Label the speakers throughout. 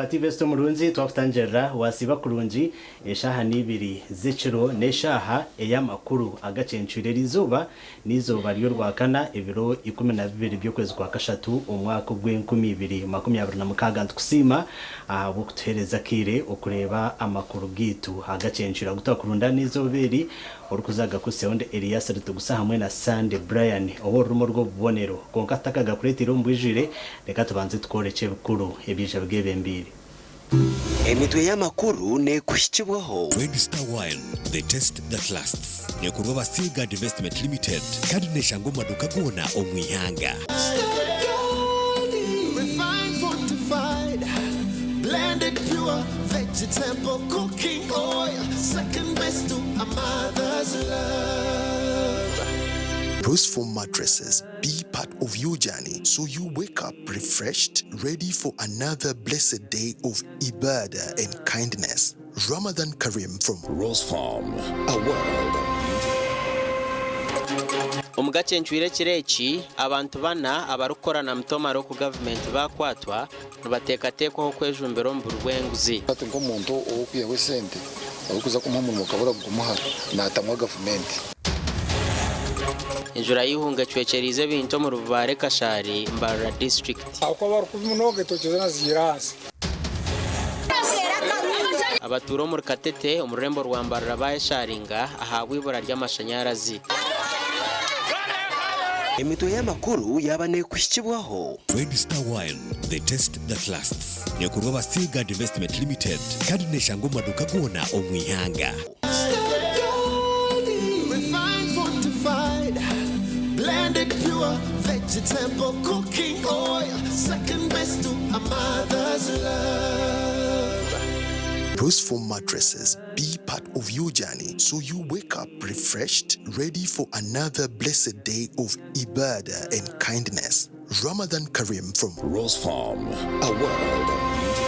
Speaker 1: Wa TV Star omurungi twakutangirira wasiiba kurungi eshaaha n'ibiri z'ekiro n'eshaaha ey'amakuru agacencwire eriizooba n'eizooba ry'orwakana ebiro 12 by'okwezi kwa kashatu omwaka ogw'enkumi ibiri makumi abiri na mukaaga nitukusiima ahabw'okutuheereza akaire okureeba amakuru gaitu agacencwire agu twakurundaana eizooba eri Orikuza agakutsyaho ndi Elias Ritugusa hamwe na Sunday Brian ow'orurimi orw'obubonero. Kwonka tutakagakureeteire omu bwijwire, reka tubanze tukworekye ebikuru ebiija bigebembeire.
Speaker 2: Emitwe y'amakuru neekuhikibwaho.
Speaker 3: Red Star Wine, the taste that lasts. Neekorwa aba Seaguard Investment Limited kandi neeshangwa omu maduuka goona omu ihanga.
Speaker 4: Refined, fortified, blended pure vegetable cooking oil, second best to a mother's love.
Speaker 5: Bruce Foam mattresses be part of your journey so you wake up refreshed, ready for another blessed day of ibadah and kindness. Ramadan Kareem from
Speaker 6: Rose Farm, a world of beauty.
Speaker 7: Omu gacencwire ekiro eki, abantu bana abarikukora na Mutoma Local Government baakwatwa nibateekateekwaho kwejumbira omu buri bw'enguzi.
Speaker 8: Hati nk'omuntu ow'okwihaho esente orikuza kumuha omurimo okabura kugumuha naatamwa gavumenti.
Speaker 7: Enjura y'eihunga ecwekyereize ebintu omuri Bubare Kashari, Mbarara disiturikiti.
Speaker 9: Ahabw'okuba barikubi munonga entookye zoona zihiire ahansi.
Speaker 7: Abatuura omuri Katete omu rurembo rwa Mbarara baayesharinga ahabw'eibura ry'amashanyarazi.
Speaker 2: Emitwe y'amakuru yaaba neekuhikibwaho.
Speaker 3: Red Star Wine, the taste that lasts. Neekorwa aba Seaguard Investment Limited kandi neeshangwa omu maduuka goona omu ihanga.
Speaker 4: Refined, fortified, blended pure vegetable cooking oil, second best to a mother's love.
Speaker 5: Bruce Foam mattresses be part of your journey so you wake up refreshed, ready for another blessed day of ibadah and kindness. Ramadan Kareem from
Speaker 6: Rose Farm, a world of beauty.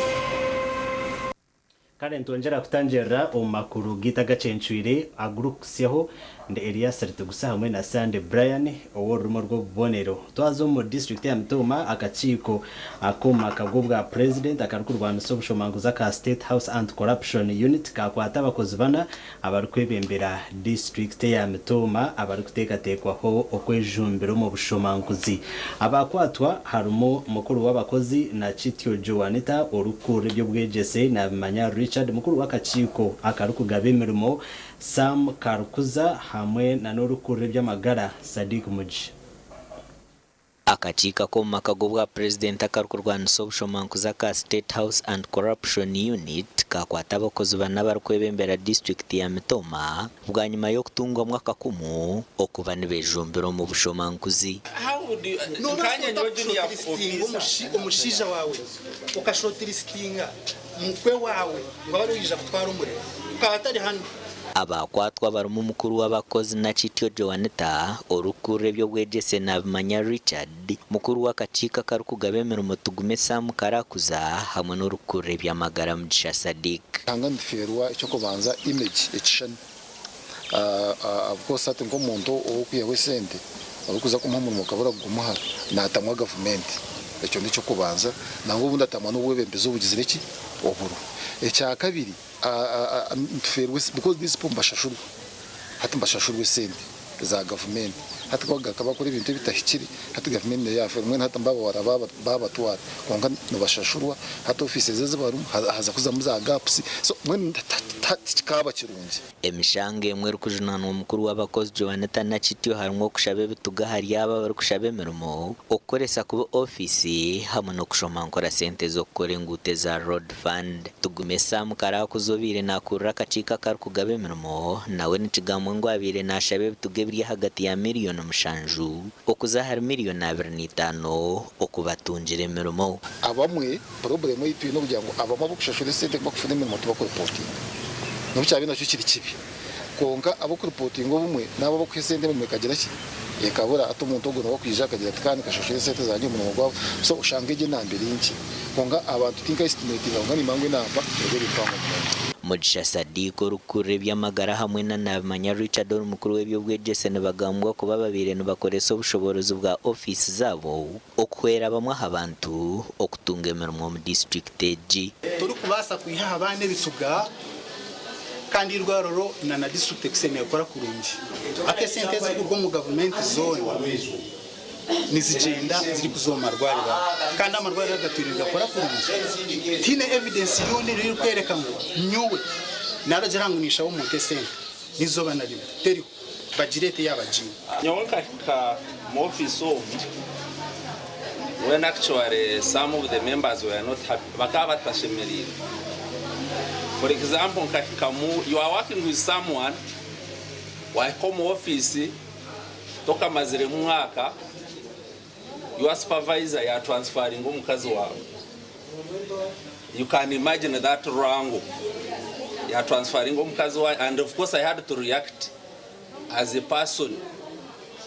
Speaker 1: Kare nitwongyera kutangirira omu makuru gaitu agacencwire agurikukutsyaho ndi Elias Ritugusa hamwe na Sunday Brian ow'orurimi orw'obubonero. Twaza omu disiturikiti ya Mitooma akakiiko ak'omu maka g'obwa Purezidenti akarikurwanisa obushomankuzi aka State House Anti-Corruption Unit kaakwata abakozi bana abarikwebembera disiturikiti eya Mitooma abarikuteekateekwaho okwejumbira omu bushomankuzi. Abaakwatwa harimu mukuru w'abakozi Nakityo Joanita, orikukurira eby'obwegyese Nabimanya Richard, mukuru w'akakiiko akarikugaba emirimo Sam Karukuza hamwe na n'orikukurira eby'amagara Sadiq Mugisha.
Speaker 10: Akakiiko ak'omu maka g'obwa Purezidenti akarikurwanisa obushomankuzi aka State House Anti-Corruption Unit kaakwata abakozi bana abarikwebembera disiturikiti ya Mitooma bwanyima y'okutungwamu akakumu okuba nibejumbira omu bushomankuzi.
Speaker 9: Noobaasa ota kushootirisitinga omushaija waawe, okashootirisitinga mukwe waawe ngu abe ariwe oija kutwara omurimo, akaba atari hanu?
Speaker 10: Abaakwatwa barimu mukuru w'abakozi Nakityo Joanita, orikukurira eby'obwegyese Nabimanya Richard, mukuru w'akakiiko akarikugaba emirimo Tugume Sam Karakuza hamwe n'orikukurira eby'amagara Mugisha Sadiq.
Speaker 8: Ruhanga nitufeerwa eky'okubanza image, ekishushani. Of course hati nk'omuntu ow'okwihaho esente orikuza kumuha omurimo okabura kugumuha naatamwa gavumenti. Ekyo n'eky'okubanza. Nangwa obundi atamwa n'obwebembezi obugizire ki? Oburiho. Ekyakabiri. Nitufeerwa because these people nibashashurwa hati nibashashurwa esente za gavumenti hati ku bakaba bakora ebintu ebitahikire hati gavumenti neyo yafeerwa mbwenu hati nibabawara babatwara kwonka nibashashurwa hati ofiisi ezi ezibarimu haza kuzamu za gaps so mbwenu tikikaba kirungi.
Speaker 10: Emishango emwe erikujunaanwa omukuru w'abakozi Joanita Nakityo harimu okushaba ebituga ahari abo abarikushaba emirimo, okukoresa kubi ofiisi hamwe n'okushomankora sente z'okukora enguuto eza Road Fund. Tugume Sam Karakuza obaire nakurira akakiiko akarikugaba emirimo nawe nikigambwa ngu abaire nashaba ebituga ebiri ahagati ya miriyoni mushanju okuza ahari miriyoni 25 okubatungira emirimo.
Speaker 8: Abamwe purobulemu ei twine okugira ngu abamwe ab'okushashura esente bakufuna emirimo tibakuripotinga. N'obu kyabe nakyo kiri kibi. Kwonka ab'okuripotinga obumwe n'abo abakuha esente emirimo ekagira ki? Ekabura. Hati omuntu ogwo niwe akwija akagira ati ka nikashashura esente zangye omurimo gwabura. So oshanga egyo enamba eri nkye. Kwonka abantu tinka esitimetinga kwonka nimanya ngu enamba neeba eri mpango munonga.
Speaker 10: Mugisha Sadiq orikukurira eby'amagara hamwe na Nabimanya Richard ori mukuru w'eby'obwegyese nibagambwa kuba babaire nibakoresa obushoboorozi bwa ofiisi zaabo okuhwera bamwe aha bantu okutunga emirimo omu disiturikiti egi.
Speaker 9: Torikubaasa kwiha aha baana ebituga kandi eirwariro na na disiturikiti ekusemeriire kukora kurungi. Hati esente ezirikuruga omu gavumenti zoona nizigyenda zirikuza omu marwariro aga kandi amarwariro aga gatwire nigakora kurungi. Tihaine evidence yoona eriho erikworeka ngu nyowe naragira ngu ninshaba omuntu esente n'eizooba na rimwe. Teriho. Bagireete yaaba bagiine.
Speaker 11: Nyowe nkahika mu office omu when actually some of the members were not happy, bakaba batashemereirwe. For example nkahikamu, you are working with someone, wahika omu office tokamaziremu mwaka, your supervisor ya transferringa omukazi waawe. You can imagine that rwango. Ya transferringa omukazi waawe and of course I had to react as a person.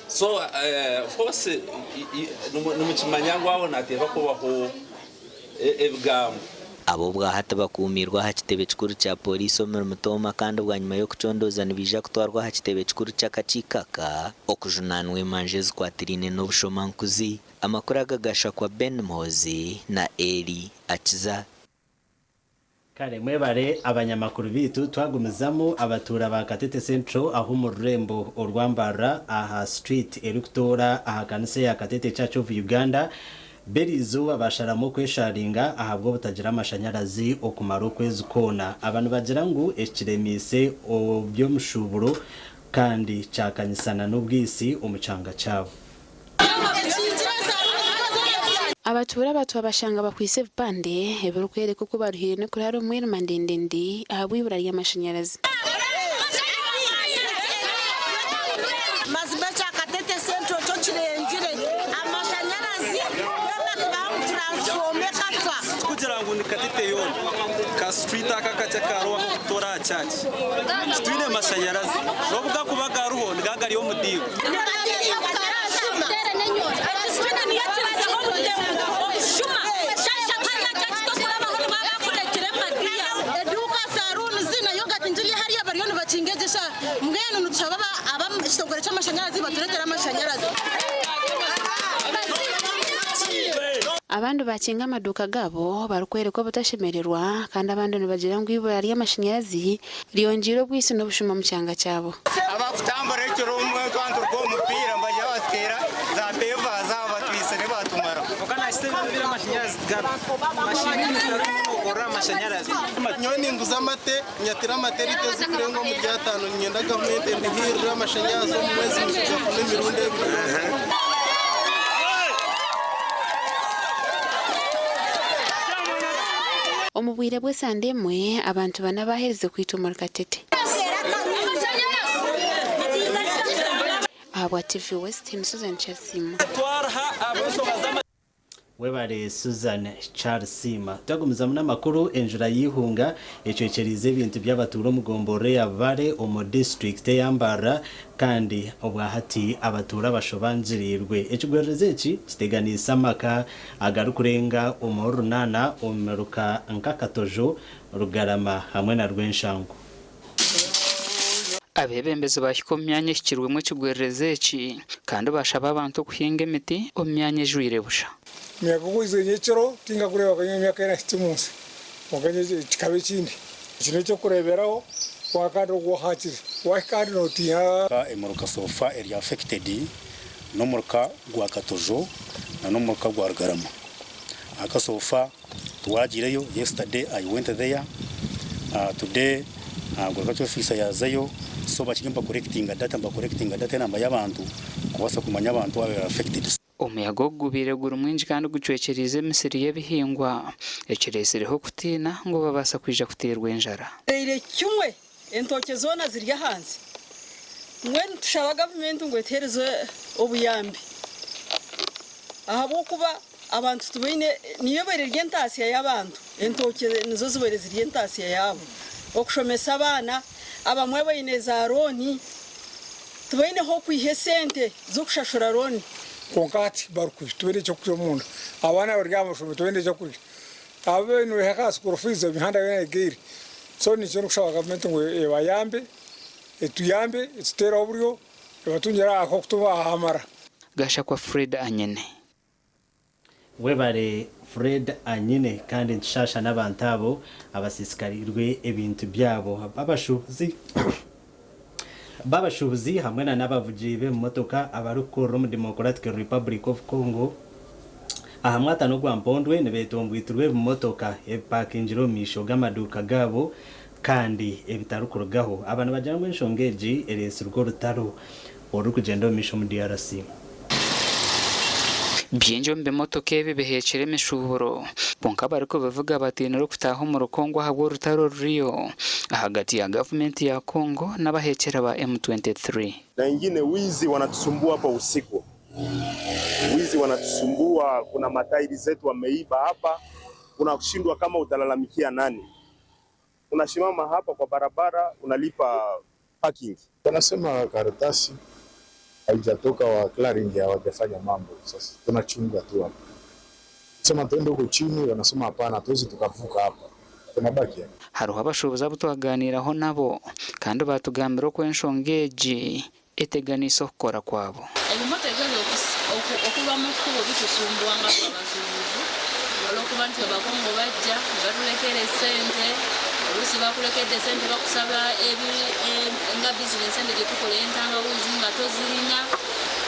Speaker 11: So of course nimukimanya ngu aho nateekwa kubaho ebigambo.
Speaker 10: Aba obwahati bakuumiirwe aha kitebe kikuru kya Pooriisi omuri Mitooma kandi bwanyima y'okucondooza nibaija kutwarwa aha kitebe kikuru ky'akakiiko aka okujunaanwa emanja ezikwatiraine n'obushomankuzi. Amakuru aga gashakwa Ben Muhoozi na Elly Akiza.
Speaker 1: Kare mwebare abanyamakuru beitu twagumizamu abatuura ba Katete Central ahu omu rurembo orwa Mbarara aha street erikutoora aha kanisa eya Katete Church of Uganda berizooba basharamu okwesharinga ahabw'obutagira amashanyarazi okumara okwezi kwoona. Aba nibagira ngu eki kiremiise oby'omushuburo kandi kyakanyisana n'obwitsi omu kyanga kyabo.
Speaker 12: Abatuura aba twabashanga bakwaitse ebipande ebirikworeka oku baruhire n'okuraara omu mwirima ndendende ahabw'eibura ry'amashanyarazi.
Speaker 13: Mazima ekya Katete Central kyo kirengire, amashanyarazi goona tubaha ngu turansifoma ekafa.
Speaker 14: Tikugira ngu ni Katete yoona, ka street aka akakye akariho ak'okutoora aha church titwine mashanyarazi n'obu gakuba gariho nigaba gari omu diigo.
Speaker 13: Eduuka, saruuni zi na yogati nziri hariya bariyo nibakinga mbwenu nitushaba ab'ekitongore ky'amashanyarazi batureetere amashanyarazi.
Speaker 12: Abandi bakinga amaduuka gaabo barikworeka obutashemererwa kandi abandi nibagira ngu eibura ry'amashanyarazi ryongyeire obwitsi n'obushuma omu kyanga kyabo.
Speaker 15: Abakutambura ekiro twaba nituruga omu mupiira nibaija batuteera za peeva zaabo batwitsire batumara.
Speaker 16: Nyowe ninguza amate, nyatira amate liita ezikurenga omuri ataano niinyenda gavumenti endihirire amashanyarazi omu mwezi nitugafuna emirundi ebiri yonka.
Speaker 12: Omu bwire bw'esande emwe, abantu bana baaherize kwitwa omuri Katete. Ahabwa TV West, ni Susan Kyarisiima.
Speaker 1: Webare Susan Kyarisiima. Twagumizamu n'amakuru, enjura y'eihunga ecwekyereize ebintu by'abatuura omu gomborora eya Bubare omu disiturikiti eya Mbarara kandi obwahati abatuura bashobangiriirwe. Ekigwererezi eki kiteganiise amaka agarikurenga omuri runaana omu miruka nka Katojo, Rugarama hamwe na Rwenshangu.
Speaker 17: Abeebembezi baahika omu myanya ehikirwemu ekigwererezi eki kandi baashaba abantu okuhinga emiti omu myanya ejwire busha.
Speaker 18: Omuyaga ogwaizire nyekiro tinkagureebaga nyowe emyaka ei nahikya omu nsi, kwonka kikaba ekindi. Eki n'eky'okureeberaho kwonka kandi ogwo hakiri waahika ahandi nootiina.
Speaker 19: Emiruka so far eri affected n'omuruka gwa Katojo na n'omuruka gwa Rugarama. Ahaka so far Twagiireyo yesterday I went there today agriculture officer yazayo so bakiri niba collectinga data niba collectinga data enamba y'abantu kubaasa kumanya abantu ababaire affected.
Speaker 17: Omuyaga ogu gubaire guri mwingi kandi gucwekyereize emisiri y'ebihingwa, ekiretsireho okutiina ngu babaasa kwija kuteerwa enjara.
Speaker 20: Reire kimwe entookye zoona ziri ahansi. Mbwenu nitushaba gavumenti ngu etuheereze obuyambi ahabw'okuba abantu tibaine, niyo ebaire eri entaasya y'abantu, entookye nizo zibaire ziri entaasya yaabo. Okushomesa abaana, abamwe baine za looni, tibaine h'okwiha esente z'okushashura looni.
Speaker 18: Kwonka hati bari kubi, tibaine ky'okurya omunda. Abaana bari aha mashomero tibaine ky'okurya. Abu baine noiha aha school fees emihanda yoona egaire. So nikyo ndikushaba gavumenti ngu ebayambe, etuyambe, etuteereho oburyo, ebatungire ah'okutuba ahamara.
Speaker 17: Gashakwa Fred Anyene.
Speaker 1: Webare Fred Anyine kandi nitushasha n'abantu abo abasiisikarirwe ebintu byabo. Abashuubuzi B'abashuubuzi hamwe na n'abavugi b'ebimotoka abarikukorera omu Democratic Republic of Congo aha mwatano gwa Mpondwe nibetongoitirwa ebimotoka ebipakingire omu maisho g'amaduuka gaabo kandi ebitarikurugaho. Aba nibagira ngu enshonga egi eretsirwe orutaro orurikugyenda omu maisho omu DRC.
Speaker 17: Bingi omu bimotoka ebi biheekire emishuuburo, kwonka abarikubivuga batiinire okutaaha omuri Congo ahabw'orutaro oruriyo ahagati ya gavumenti ya Congo n'abaheekyera ba M23.
Speaker 21: Na ingine wizi wanatusumbua hapa usiku, wizi wanatusumbua. Kuna matairi zetu wameiba hapa, unashindwa kama utalalamikia nani? Unasimama hapa kwa barabara unalipa parking.
Speaker 22: Wanasema karatasi haijatoka wa clearing hawajafanya mambo. Sasa tunachunga tu hapa, sema tuende huko chini, wanasema hapana, hatuwezi tukavuka hapa, tunabaki hapa.
Speaker 17: Hariho abashuubuzi abu twaganiiraho nabo kandi baatugambira oku enshonga egi eteganiise okukora kwabo.
Speaker 23: Ebimotoka ebyo okuva mu kkubo bitusumbuwa nga ffe abasuubuzi olw'okuba nti Abakongo bajja ne batulekera essente, oluusi bakulekedde essente bakusaba nga bizinensi eno gye tukola ey'entangawuuzi nga tozirina,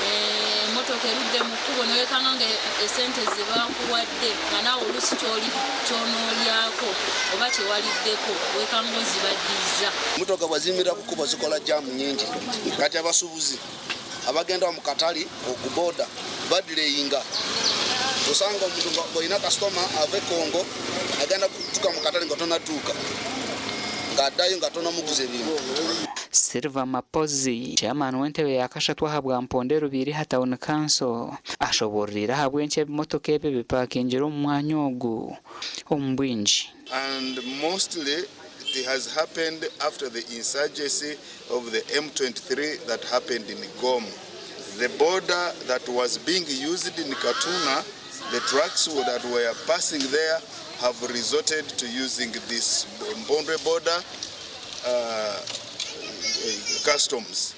Speaker 23: emmotoka erudde mu kkubo ne weekanga nga essente ze bakuwadde nga naawe oluusi ky'onoolyako oba kye waliddeko weekanga ozibaddizza.
Speaker 24: Mmotoka bwe ziyimirira ku kkubo zikola jjaamu nnyingi kati abasuubuzi abagenda mu katale okuboda badireyinga osanga omuntu ng'olina kasitoma ava e Congo agenda kutuuka mu katale nga tonatuuka ng'addayo nga tonamuguza ebintu.
Speaker 17: Silver Mapozi, Chairman w'entebe ya kashatu aha bwa Mpondo Rubiiri aha Town Council ashoboororeire ahabw'enki ebimotoka ebi bipakingire omu mwanya ogu omu bwingi.
Speaker 25: And mostly it has happened after the insurgency of the M23 that happened in Goma. The border that was being used in Katuna, the trucks that were passing there have resorted to using this Mpondwe border uh, customs.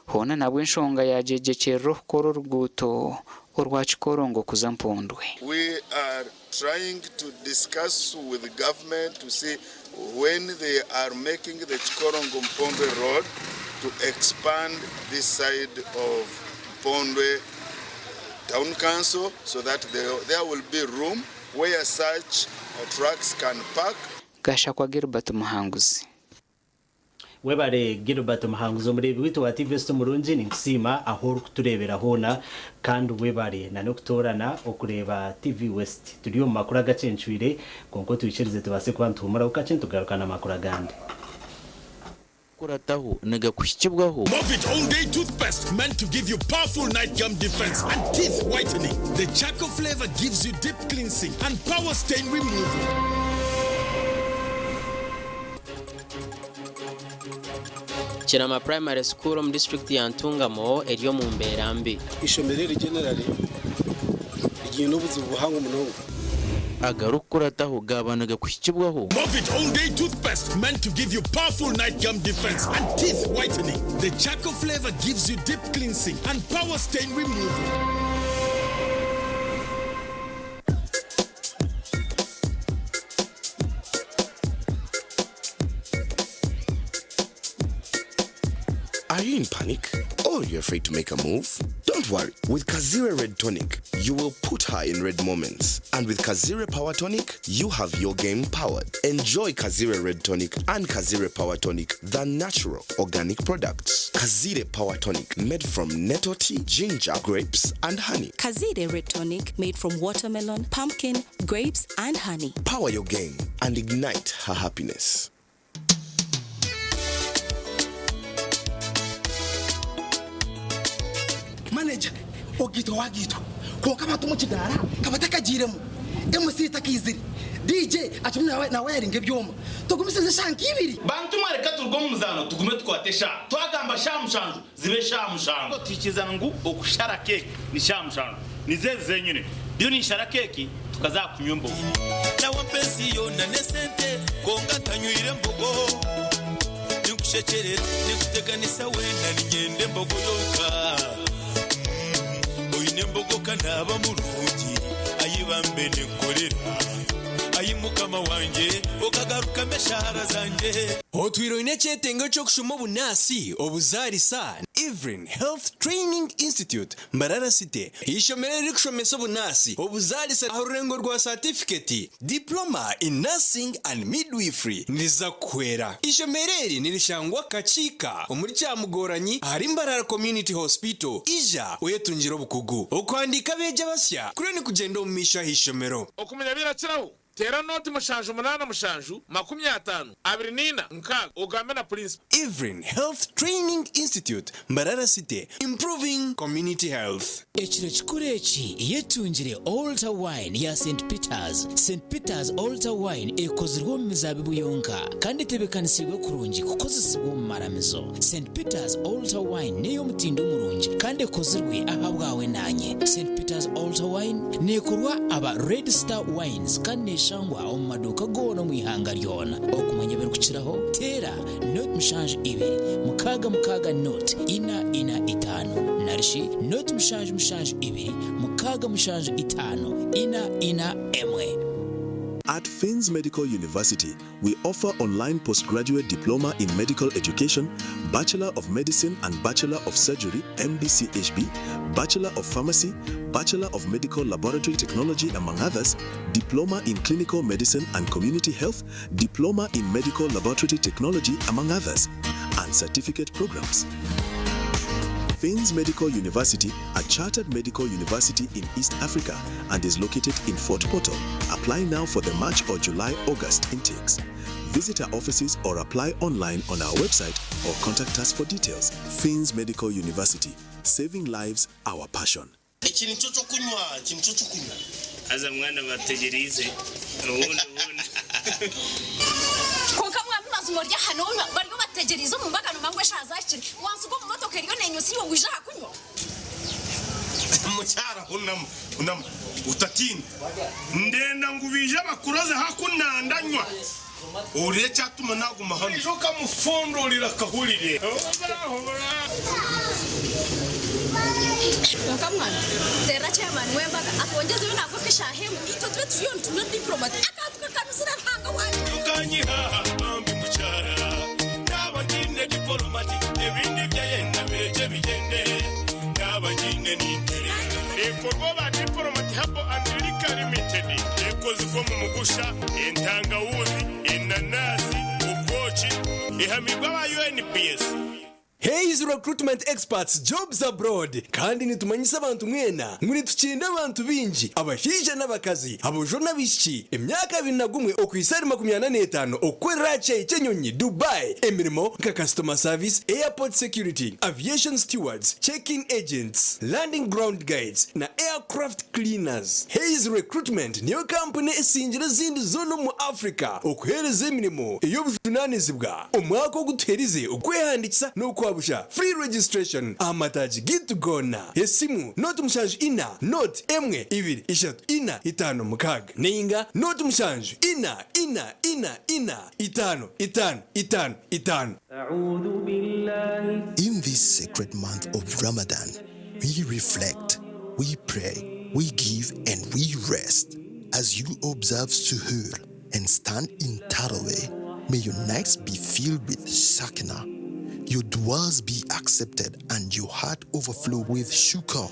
Speaker 17: Hoona nabwo enshonga yagyegyekyerera okukora oruguuto orwa Kikorongo kuza Mpondwe.
Speaker 25: We are trying to discuss with government to see when they are making the Kikorongo Mpondwe road to expand this side of Mpondwe town council so that there, there will be room where such trucks can park.
Speaker 17: Gashakwa Gilbert Muhanguzi.
Speaker 1: Webare Gilbert Muhanguzi omureebi waitu wa TV West omurungi ninkusiima ahu orikutureebera hoona kandi webare na n'okutoorana okureeba TV West. Turi omu makuru agacencwire kwonka otwikirize tubaase kuba nituhuumuraho kakye nitugaruka n'amakuru agandi.
Speaker 26: Kurataho nigakuhikibwaho.
Speaker 27: Movit All Day Toothpaste meant to give you powerful night gum defense and teeth whitening. The charcoal flavor gives you deep cleansing and power stain removal.
Speaker 7: Kirama Primary School omu disiturikiti ya Ntungamo eri omu mbeera mbi.
Speaker 28: Eishomero eri generally ryine obuzibu buhango munonga.
Speaker 26: Agarikukurataho gaaba nigakuhikibwaho.
Speaker 27: Movit All Day Toothpaste meant to give you powerful night gum defense and teeth whitening. The charcoal flavor gives you deep cleansing and power stain removal.
Speaker 29: Are you in panic? Or you're afraid to make a move? Don't worry. With Kazire Red Tonic, you will put her in red moments. And with Kazire Power Tonic, you have your game powered. Enjoy Kazire Red Tonic and Kazire Power Tonic, the natural organic products. Kazire Power Tonic, made from nettle tea, ginger, grapes, and honey.
Speaker 30: Kazire Red Tonic, made from watermelon, pumpkin, grapes, and honey.
Speaker 29: Power your game and ignite her happiness.
Speaker 31: Manager, ogiitwa wagiitwa kwonka abantu omu kidaara ka batakagiiremu, MC takaizire, DJ akirimu nawayaringa ebyoma, tugumisirize eshaaha nk'ibiri.
Speaker 32: Bantu mwe reka turuge omu muzaano tugume tukwate eshaaha. Twagamba shaaha mushanju zibe eshaaha mushanju. Tuhikirizana ngu okushara keeki ni shaaha mushanju. Nizo ezi zenyine. Ndiyo ninshara keeki tukaza aha kunywa emboga.
Speaker 4: Nawe mpa ensi yoona n'esente.
Speaker 2: sente kwonka ntanywire embogo. Ninkushekyerera, ninkuteganisa weena niinyenda embogo yonka. Oine embogo ka naaba murungi, ai bambe ninkukorera. Ai Mukama wangye, okagarukamu eshaara zangye.
Speaker 3: Otwire oine ekyetengo ky'okushoma obunaasi, obuzaarisa, Evelyn Health Training Institute, Mbarara City, eishomero eririkushomesa obunaasi, obuzaarisa aha rurengo rwa saatifiketi, Diploma in Nursing and Midwifery, niriza kukuhwera. Eishomero eri nirishangwa Kakiika omuri Kyamugoranyi ahari Mbarara Community Hospital. Ija oyetungire obukugu. Okuhandiika abeegi abasya kuriyo nikugyenda omu maisho aha ishomero.
Speaker 5: Okumanya birakiraho, teera nooti 7 87 24 6 ogambe na purinsipo.
Speaker 3: Evelyn Health Training Institute, Mbarara City, Improving Community Health.
Speaker 6: Ekiro kikuru eki yetungire Altar Wine ya Saint Peters. Saint Peters Altar Wine ekozirwe omu mizaabibu yonka kandi etebeekanisiibwe kurungi kukozesibwa omu maramizo. Saint Peters Altar Wine n'ey'omutindo murungi kandi ekozirwe ahabwawe naanye. Saint Peters Altar Wine neekorwa aba Red Star Wines kandi neeshangwa omu maduuka goona omu ihanga ryona. Okumanya ebirikukiraho, teera 072 660 445 narishi 0772 675 441.
Speaker 8: At Finns Medical University, we offer online postgraduate diploma in medical education, Bachelor of Medicine and Bachelor of Surgery, MBCHB, Bachelor of Pharmacy, Bachelor of Medical Laboratory Technology, among others, Diploma in Clinical Medicine and Community Health, Diploma in Medical Laboratory Technology, among others, and certificate programs. Finns Medical University, a chartered medical university in East Africa and is located in Fort Portal. Apply now for the March or July August intakes. Visit our offices or apply online on our website or contact us for details. Finns Medical University, saving lives, our passion.
Speaker 9: Eki nikyo ky'okunywa, eki nikyo ky'okunywa.
Speaker 10: Haza mwana bategyereize obundi obundi.
Speaker 11: Kwonka mwami mazima ori aha nonywa bariyo bategyereize omu mbaga nomanya ngu eshaaha zahikire wansiga omu motoka eriyo nenyusa iwe waija aha kunywa.
Speaker 9: Mukyara hunama, hunama otatiina. Ndenda ngu baije bakuroze haku nandanywa ohurire ekyatuma naguma hanu. Oija okamufundurira akahurire.
Speaker 11: Kwonka mwana teera chairman w'embaga atwongyezeyo nangwa nk'eshaaha emwe itwe tube turiyo nitunywa diplomat akantu kakanuzire Ruhanga wangye.
Speaker 9: Tukanyiha bambi mukyara naba ntiine dipolomati ebindi byayenda birekye bigyende naba ngiine ninterera. Ekorwa aba Diplomat Herbal and Liquor Limited ekozirwe omu mugusha, entangawuzi, enanasi, obwoki, ehamibwe aba UNBS.
Speaker 3: Hays Recruitment Experts Jobs Abroad Kandi nitumanyisa abantu mwena ngu nitukinda abantu baingi, abashaija n'abakazi, aboojo n'abaishiki, emyaka 21 okuhitsya ahari 45 okukorera aha kishaayi ky'enyonyi Dubai emirimo nka Customer Service, Airport Security, Aviation Stewards, Check-in Agents, Landing Ground Guides na Aircraft Cleaners. Hays Recruitment niyo kampuni esingire ezindi zoona omu Africa okuheereza emirimo ey'obujunaanizibwa. Omwaka ogu tuherize okwehandiikisa n'okwabusha, free registration, aha mataagi gaitu goona. Esimu, 0 7 4 1 2 3 4 5 6 nainga 0 7 4 4 4 4 5 5 5 5.
Speaker 4: In this sacred month of Ramadan, we reflect, we pray, we give, and we rest. As you observe Suhoor and stand in Taraweh, may your nights be filled with Sakina, your duas be accepted, and your heart overflow with shukr.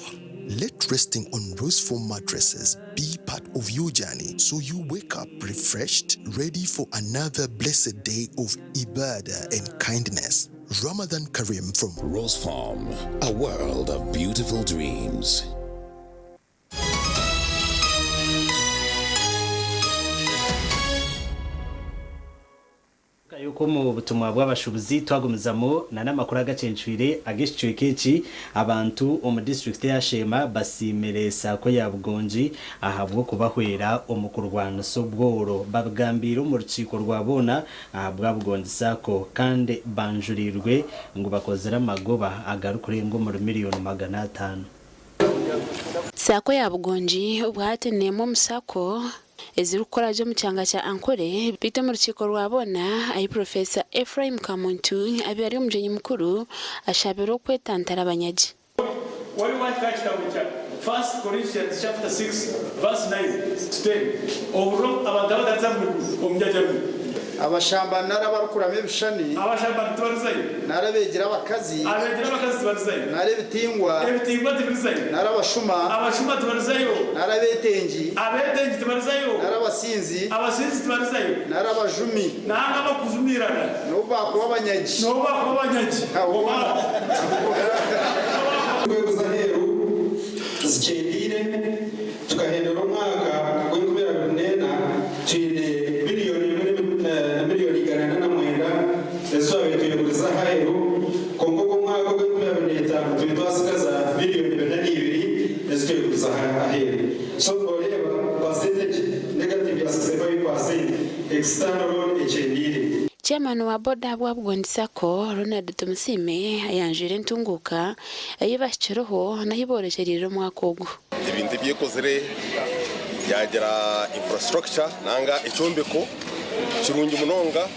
Speaker 4: Let resting on rose foam mattresses be part of your journey so you wake up refreshed, ready for another blessed day of ibadah and kindness. Ramadan Kareem from
Speaker 13: Rose Farm, a world of beautiful dreams.
Speaker 1: Yuko omu butumwa bw'abashubuzi twagumizamu na n'amakuru agacencwire ag'ekicweka eki abantu omu disitulikiti ya Sheema basiimire SACCO ya Bugongi ahabw'okubahwera omu kurwanisa obworo. Babigambiire omu rukiiko rwa boona ahabwa Bugongi SACCO kandi banjurirwe ngu bakozire amagoba agarikurenga omuri 500,000,000.
Speaker 12: SACCO ya Bugongi obwahati n'emwe omu SACCO. Ezirikukora gye omu kyanga kya Ankole beitu omu rukiiko rwa boona ahi Professor Ephraim Kamuntu abaire ari omugyenyi mukuru ashabirwe okwetantara abanyagi.
Speaker 14: Wali wahika aha kitabo kya First Corinthians chapter 6 verse 9 to 10 ohurire abantu abatariza mu iguru omu myanya rumwe.
Speaker 15: Abashambani nari abarikuramya ebishushani.
Speaker 14: Abashambani tibarizayo.
Speaker 15: Nari abeegira abakazi.
Speaker 14: Abeegira abakazi tibarizayo.
Speaker 15: Nari ebitingwa.
Speaker 14: Ebitingwa tibirizayo.
Speaker 15: Nari abashuma.
Speaker 14: Abashuma tibarizayo.
Speaker 15: Nari abeetengi.
Speaker 14: Abeetengi tibarizayo.
Speaker 15: Nari abasinzi.
Speaker 14: Abasinzi tibarizayo.
Speaker 15: Nari abajumi.
Speaker 14: Nanga abakujumiirana.
Speaker 15: N'obu baakuba abanyagi.
Speaker 14: N'obu baakuba abanyagi.
Speaker 16: Engwego z'aheeru zikyendeire tukahendera omwaka gw'enkumi abiri n'ena twine biriyoni emwe na miriyoni igana ana na mwenda ezi twabaire twegurize aheeru kwonka ogu omwaka ogw'enkumi abiri n'etaano tube twasigaza biriyoni bina n'ibiri ezi twegurize aheeru. So oreeba percentage negative ya 65% external loan ekyendeire.
Speaker 12: Chairman wa boda ahabwa Bugondi Sacco, Ronald Tumusiime ayanjwire entunguuka ei bahikireho n'ahu boorekyereire omwaka ogu.
Speaker 17: Ebintu ebi ekozire yaagira infrastructure nanga ekyombeko kirungi munonga,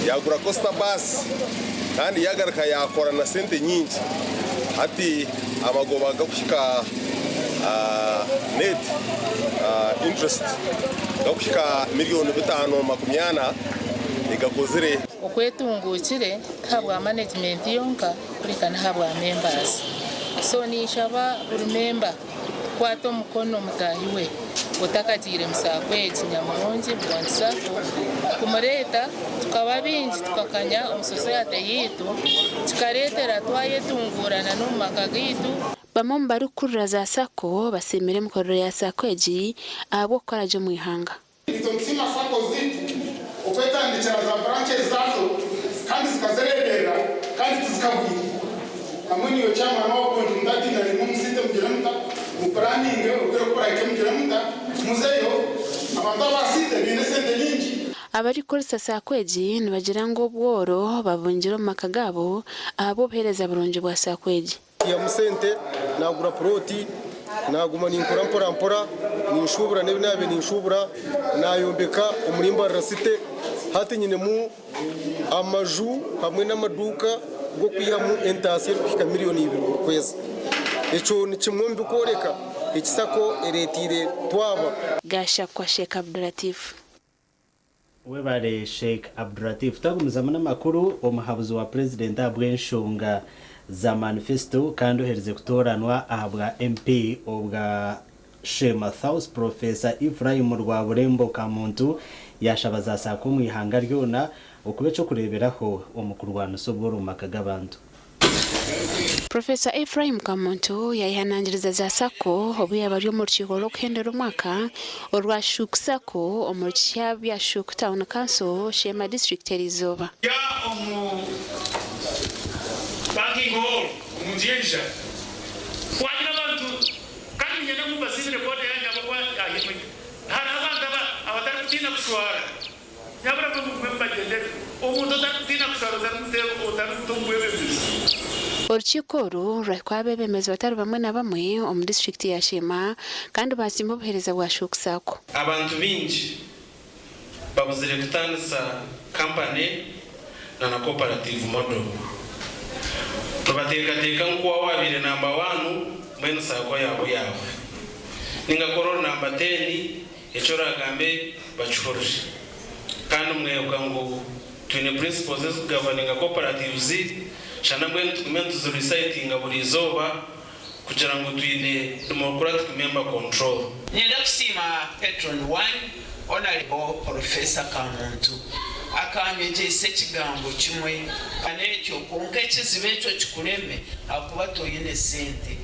Speaker 17: yaagura coaster bus kandi yaagaruka yaakora na sente nyingi. Hati amagoba gakuhika net interest gakuhika miriyoni 540 egakozire.
Speaker 18: Okwetunguukire tihabwa management yonka kureka n'ahabwa members. So ninshaba buri member kukwata omukono mutaahi we otakagiire mu saako egi nyamurungi Bugondi Sacco kumureeta tukaba baingi tukakanya omu society yaitu kikareetera twayetunguurana n'omu maka gaitu.
Speaker 12: Bamwe omu barikukurira za Sacco basiimire emikorere ya Sacco egi ahabw'okukora gye omu ihanga.
Speaker 19: Itwe nitusiima Sacco zaitu okwetandikira za branches zaazo kandi zikazireeberera kandi tizikagwire. Hamwe naiwe chairman wa Bugondi mutatiina nimwe omusente mugire muta mupuraninge obwire kuburahike mugire muta muzeyo abantu abasiite baine esente nyingi.
Speaker 12: Abarikukoresa Sacco egi nibagira ngu obworo babungire omu maka gaabo ahabw'obuheereza burungi bwa Sacco egi.
Speaker 20: Naihamu sente naagura purooti, naaguma ninkora mpora mpora, ninshuubura n'ebi naabaire ninshuubura, naayombeka omuri Mbarara City. Hati nyinemu amaju hamwe n'amaduuka g'okwihamu entaasya erikuhika miriyoni ibiri buri kwezi. Ekyo ni kimwe omu birikworeka eki Sacco ereeteire twaba.
Speaker 12: Gashakwa Sheikh Abdulatif.
Speaker 1: Webare Sheikh Abdulatif. Twagumizamu n'amakuru, omuhabuzi wa Purezidenti ahabw'enshonga za manifesto kandi oherize kutooranwa ahabwa MP obwa Sheema South Professor Ephraim Rwaburembo Kamuntu yaashaba za Sacco omu ihanga ryona okuba eky'okureeberaho omu kurwanisa obworo omu maka g'abantu.
Speaker 12: Professor Ephraim Kamuntu yayehanangiriza za Sacco obu yaaba ari omu rukiiko rw'okuhendera omwaka orwa Shuk Sacco omuri Kisya bya Shuk Town Council, Sheema District eriizooba.
Speaker 21: Ya omu banking hall omu nju y'ebija wagira abantu kandi niinyenda ngu mbasiimire boda yaanyu ahabw'okuba yaahindwire. Hariho abantu abatarikutiina kushwara. Nyabura mwe mugume mubagyendere. Omuntu otarikutiina kushwara otarimuta omu bwebembezi.
Speaker 12: Orukiiko oru rwahikwaho abeebembezi batari bamwe na bamwe omu disiturikiti ya Sheema kandi baasiima obuheereza bwa Shuk Sacco.
Speaker 10: Abantu baingi babuzire kutaanisa kampani na na cooperative model. Nibateekateeka ngu ku waaba waabaire namba waanu mbwenu saako yaawe yaawe. Ninga ku ori namba teeni Eki oraagambe bakihurire. Kandi mwebuka ngu twine principles ezikugoverninga cooperatives, shana mbwenu tugume nituzirecitinga buri izooba kugira ngu twine democratic member control.
Speaker 22: Niinyenda kusiima Patron one Honourable Porofesa Kamuntu akanyegyesa ekigambo kimwe n'ekyo kwonka ekizibu ekyo kikureme ahakuba toine sente.